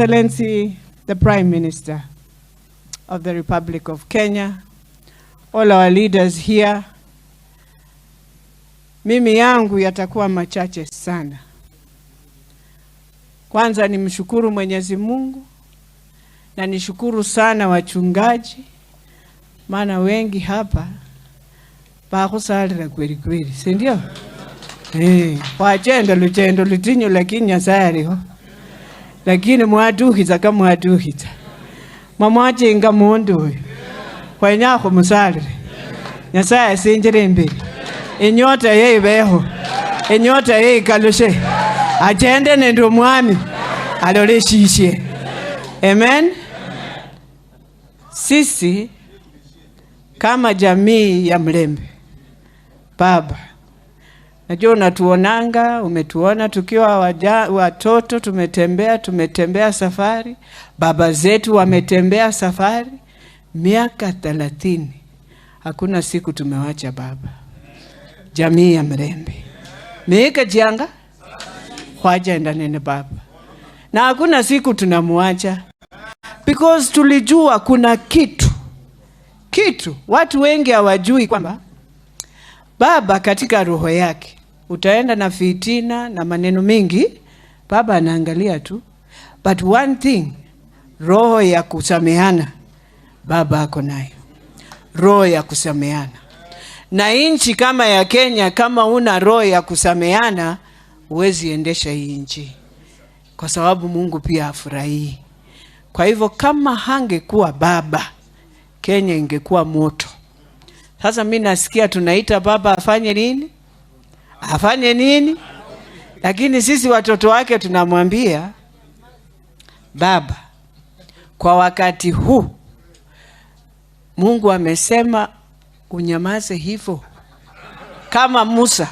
Excellency, the Prime Minister of the Republic of Kenya, all our leaders here. Mimi yangu yatakuwa machache sana. Kwanza nimshukuru Mwenyezi Mungu na nishukuru sana wachungaji, maana wengi hapa bakhusalira kweli kweli, si ndio? Khwachenda luchendo lutinyu, lakini Nyasaye aliho, lakini mwatukhiza kamwatukhiza mwamwachinga mundu uyu khwenya khumusalire. Nyasaye asinjire imberi, inyota ye ibeho, inyota ye ikalushe, achende nende omwami alole shishe. Amen. Sisi kama jamii ya Mlembe, Baba, najua unatuonanga, umetuona tukiwa watoto, tumetembea safari, baba zetu wametembea safari miaka 30, hakuna siku tumewacha baba. Jamii ya Mlembe miika jianga khwajenda nene baba, na hakuna siku tunamuacha because tulijua kuna kitu watu wengi hawajui kwamba baba katika roho yake utaenda na fitina na maneno mingi, baba anaangalia tu, but one thing, roho ya kusameana baba ako nayo, roho ya kusameana. Na nchi kama ya Kenya, kama una roho ya kusameana, huwezi endesha hii nchi, kwa sababu Mungu pia hafurahii. Kwa hivyo kama hangekuwa baba, Kenya ingekuwa moto. Sasa mi nasikia tunaita baba afanye nini? Afanye nini? Lakini sisi watoto wake tunamwambia baba, kwa wakati huu Mungu amesema unyamaze hivyo, kama Musa.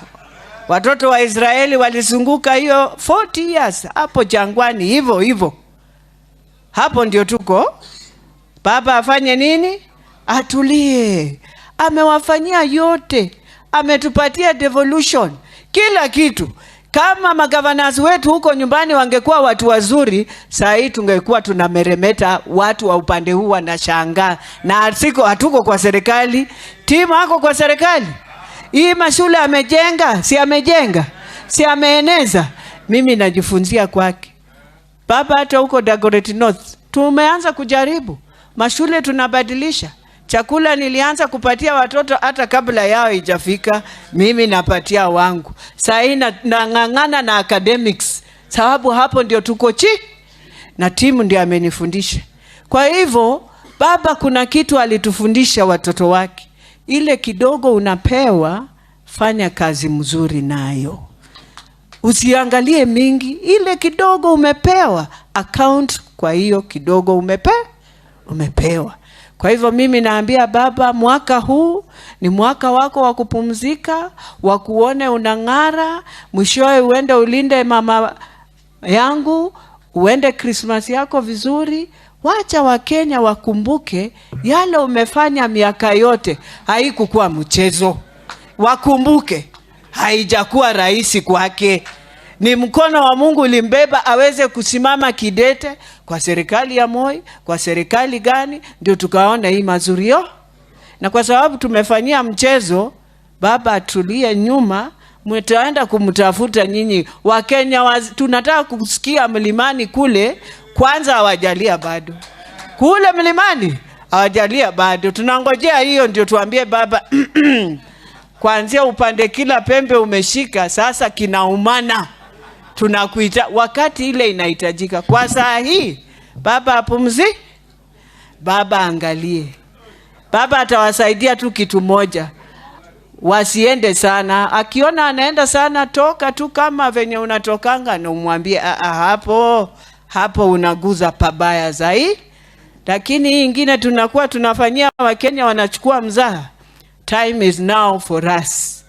Watoto wa Israeli walizunguka hiyo 40 years hapo jangwani hivyo hivyo. Hapo ndio tuko. Baba afanye nini? Atulie. Amewafanyia yote, ametupatia devolution, kila kitu. Kama magavanas wetu huko nyumbani wangekuwa watu wazuri, saa hii tungekuwa tunameremeta, watu wa upande huu wanashangaa. Na siko hatuko kwa serikali, timu ako kwa serikali. Hii mashule amejenga, si amejenga, si ameeneza. Mimi najifunzia kwake. Baba, hata huko Dagoretti North tumeanza kujaribu mashule, tunabadilisha chakula. Nilianza kupatia watoto hata kabla yao ijafika, mimi napatia wangu. Saa hii nang'ang'ana na academics, sababu hapo ndio tuko chi na timu ndio amenifundisha. Kwa hivyo baba, kuna kitu alitufundisha watoto wake, ile kidogo unapewa, fanya kazi mzuri nayo. Usiangalie mingi, ile kidogo umepewa, account kwa hiyo kidogo umepewa. Kwa hivyo mimi naambia baba, mwaka huu ni mwaka wako wa kupumzika, wa kuone unang'ara, mwishowe uende ulinde mama yangu, uende Christmas yako vizuri. Wacha Wakenya wakumbuke yale umefanya miaka yote, haikukuwa mchezo. Wakumbuke haijakuwa rahisi kwake. Ni mkono wa Mungu ulimbeba aweze kusimama kidete kwa serikali ya Moi, kwa serikali gani, ndio tukaona hii mazuri yo. Na kwa sababu tumefanyia mchezo, baba atulie nyuma, mtaenda kumtafuta nyinyi Wakenya. Tunataka kusikia mlimani kule, kwanza hawajalia bado kule mlimani hawajalia bado, tunangojea hiyo ndio tuambie baba kuanzia upande kila pembe umeshika, sasa kinaumana, tunakuita wakati ile inahitajika. Kwa saa hii baba apumzi, baba angalie, baba atawasaidia tu kitu moja, wasiende sana. Akiona anaenda sana, toka tu kama venye unatokanga, na umwambie hapo hapo unaguza pabaya zaidi. Lakini hii ingine tunakuwa tunafanyia Wakenya wanachukua mzaha. Time is now for us.